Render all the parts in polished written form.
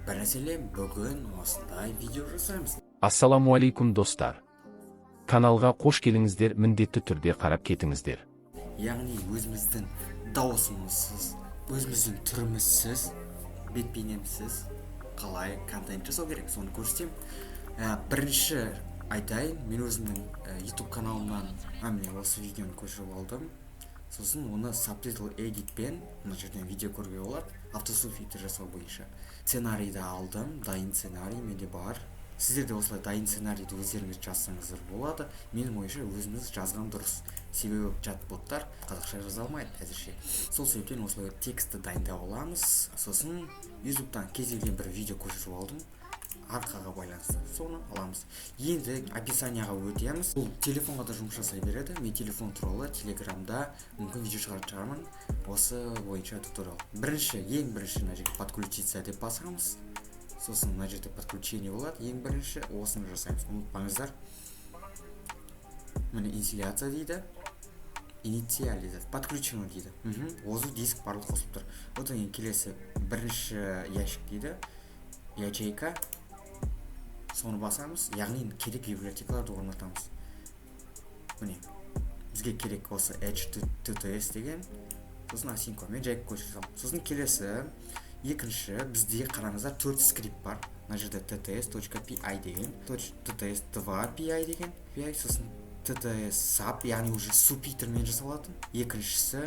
Бір мәселе, бүгін осындай видео жасаймыз. Ассалаумағалейкум, достар! Каналға қош келіңіздер! Міндетті түрде қарап кетіңіздер. Яғни өзіміздің дауысымызсыз, өзіміздің түрімізсіз, бет бейнемізсіз қалай контент жасау керек, соны көрсетемін. Бірінші айтайын, мен өзімнің YouTube каналымнан міне, осы видеоны көшіріп алдым. Сосын оны Subtitle Edit пен, мына жерден видео көруге болады, автосубтитр жасау бойынша сценарийді алдым. Дайын сценарий менде бар. Сіздер де осылай дайын сценарийді өздеріңіз жазсаңыздар болады. Менің ойымша, өзіміз жазған дұрыс, себебі чат боттар қазақша жаза алмайды әзірше. Сол себептен осылай текстті дайындап аламыз. Сосын Ютубтан кез келген бір видео көшіріп алдым арқаға байланысты, соны аламыз. Енді описанияға өтеміз. Бұл телефонға да жұмыс жасай береді. Мен телефон туралы Телеграмда мүмкін видео шығаратын шығармын осы бойынша туториал. Бірінші, ең бірінші мына жерге «Подключиться» деп басамыз. Сосын мына жерде подключение болады. Ең бірінші осыны жасаймыз, ұмытпаңыздар. Міне, инсталляция дейді, инициализация, подключено дейді. Озу диск, барлық қосылып тұр. Одан кейін келесі бірінші ящик дейді, ячейка, соны басамыз. Яғни керек библиотекаларды орнатамыз. Міне, бізге керек осы Edge TTS деген, сосын Async, мен жай көшіре салдым. Сосын келесі екінші, бізде, қараңыздар, төрт скрипт бар мына жерде: tts.py деген, tts 2 py деген py, сосын tts sub, яғни уже субтитрмен жасалатын, екіншісі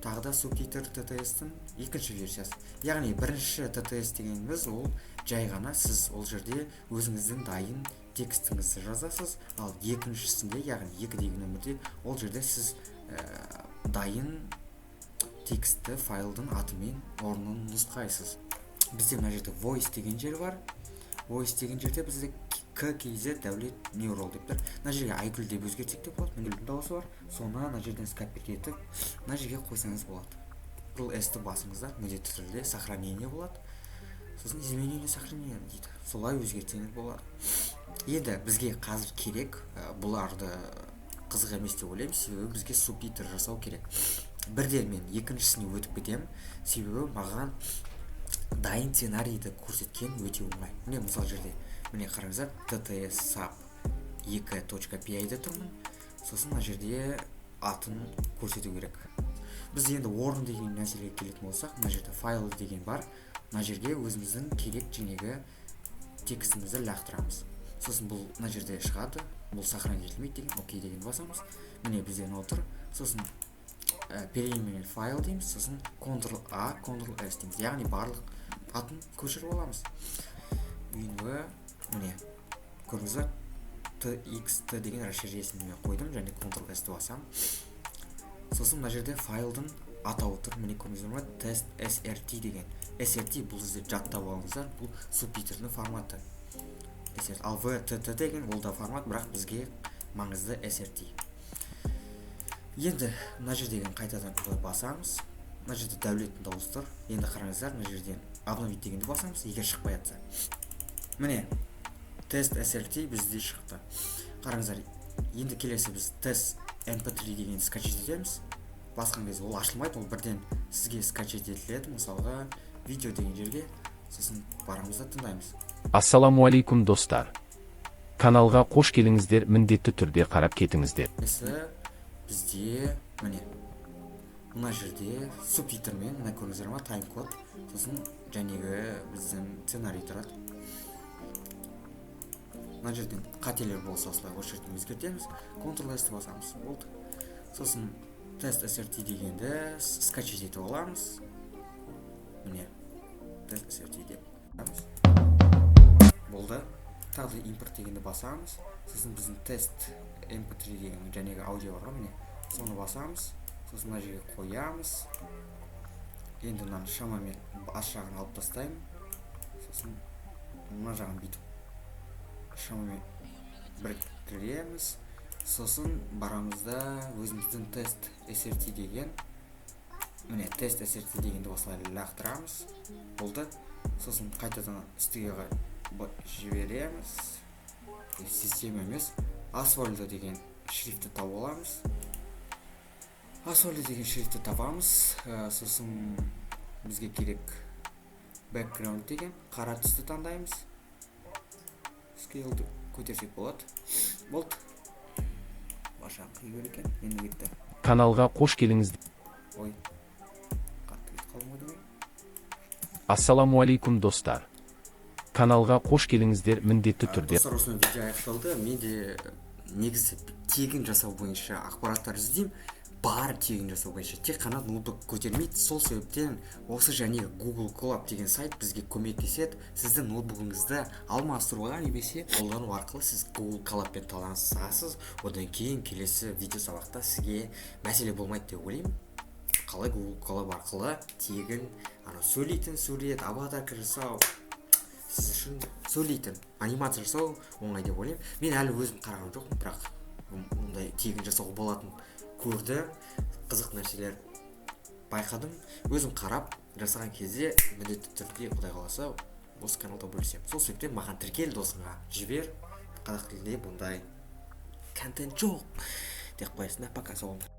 тағы да субтитр, tts-тің екінші версиясы. Яғни бірінші tts дегеніміз ол жай ғана сіз ол жерде өзіңіздің дайын текстіңізді жазасыз, ал екіншісінде, яғни екі деген нөмірде, ол жерде сіз дайын текстті файлдың атымен орнын нұсқайсыз. Бізде мына жерде voice деген жер бар. Voice деген жерде бізде ККЗ Дәулет Neural деп тұр. Мына жерге Айгүл деп өзгертсек те болады. Міне, дауысы бар, соны мына жерден скопировать етіп, мына жерге қойсаңыз болады. Ctrl S ті басыңыздар, міндетті түрде сохранение болады. Сосын изменение сохранение дейді, солай өзгертсеңіз болады. Енді бізге қазір керек, бұларды қызық емес деп ойлаймын, себебі бізге субтитр жасау керек. Бірден мен екіншісіне өтіп кетемін, себебі маған дайын сценарийді көрсеткен өте оңай. Міне, мысалы, жерде, міне, қараңыздар, tts sub 2.py-де тұрмын. Сосын мына жерде атын көрсету керек. Біз енді орын деген мәселеге келетін болсақ, мына жерде файл деген бар. Мына жерге өзіміздің керек жәнегі текстімізді лақтырамыз. Сосын бұл мына жерде шығады, бұл сохранить етілмейді деген. Окей деген басамыз. Міне, бізде мынау тұр. Сосын переименовать файл дейміз, сосын Ctrl A, Ctrl S дейміз, яғни барлық атын көшіріп аламыз. Үйінгі, міне, көрдіңіз ба, txt деген расширениесін мен қойдым және Ctrl S ті басамын. Сосын мына жерде файлдың атауы тұр. Міне, көрдіңіздер ма, тест srt деген. srt бұл сіздер жаттап алыңыздар, бұл субтитрдің форматы SRT. Ал vtt деген ол да формат, бірақ бізге маңызды srt. Енді мына жердеген қайтадан былай басамыз. Мына жерде Дәулеттің дауысы тұр. Енді қараңыздар, мына жерден обновить дегенді басамыз, егер шықпай жатса. Міне, тест srt бізде шықты, қараңыздар. Енді келесі біз тест mp3 дегенді скачать етеміз. Басқан кезде ол ашылмайды, ол бірден сізге скачать етіледі. Мысалға, видео деген жерге, сосын барамыз да тыңдаймыз. Ассалаумағалейкум, достар! Каналға қош келіңіздер! Міндетті түрде қарап кетіңіздер. Келесі бізде, міне, мына жерде субтитрмен, мына, көрдіңіздер ма, тайм код, сосын жәнегі біздің сценарий тұрады. Мына жерден қателер болса, осылай осы жерден өзгертеміз. Ctrl S басамыз, болды. Сосын тест srt дегенді скачать етіп аламыз. Міне, тест srt деп аламыз. Болды. Тағы да импорт дегенді басамыз. Сосын біздің тест mp3 деген жәнегі аудио бар ғой, міне, соны басамыз. Сосын мына жерге қоямыз. Енді мынаны шамамен аш жағын алып тастаймын. Сосын мына жағын бүйтіп шамамен біріктіреміз. Сосын барамыз да, өзіміздің тест srt деген, міне, тест srt дегенді осылай лақтырамыз. Болды. Сосын қайтадан үстіге жібереміз. Система емес, Асфальдо деген шрифтті тауып аламыз. Асфальдо деген шрифтті табамыз. Сосын бізге керек Background деген қара түсті таңдаймыз. Scale ді көтерсек болады. Болды, башақ қию керек екен. Енді кетті. Каналға қош келіңіз. Ой, қатты кетіп қалдым ғой деймін. Ассаламуалейкум, достар. Каналға қош келіңіздер, міндетті түрде. Достар, осымен видео аяқталды. Мен де негізі тегін жасау бойынша ақпараттар іздеймін. Бар, тегін жасау бойынша тек қана ноутбук көтермейді. Сол себептен осы және Google Colab деген сайт бізге көмектеседі. Сіздің ноутбугыңызды алмастыруға немесе қолдану арқылы сіз Google Colabпен танысасыз. Одан кейін келесі видео сабақта сізге мәселе болмайды деп ойлаймын, қалай Google Colab арқылы тегін анау сөйлейтін сурет, аватарка жасау, сіз үшін сөйлейтін анимация жасау оңай деп ойлаймын. Мен әлі өзім қараған жоқпын, бірақ ондай тегін жасауға болатын көрді, қызық нәрселер байқадым. Өзім қарап жасаған кезде міндетті түрде, құдай қаласа, осы каналда бөлісемін. Сол себептен маған тіркел, досыңа жібер. Қазақ тілінде бұндай контент жоқ деп қоясың да. Пока, сау болыңдар.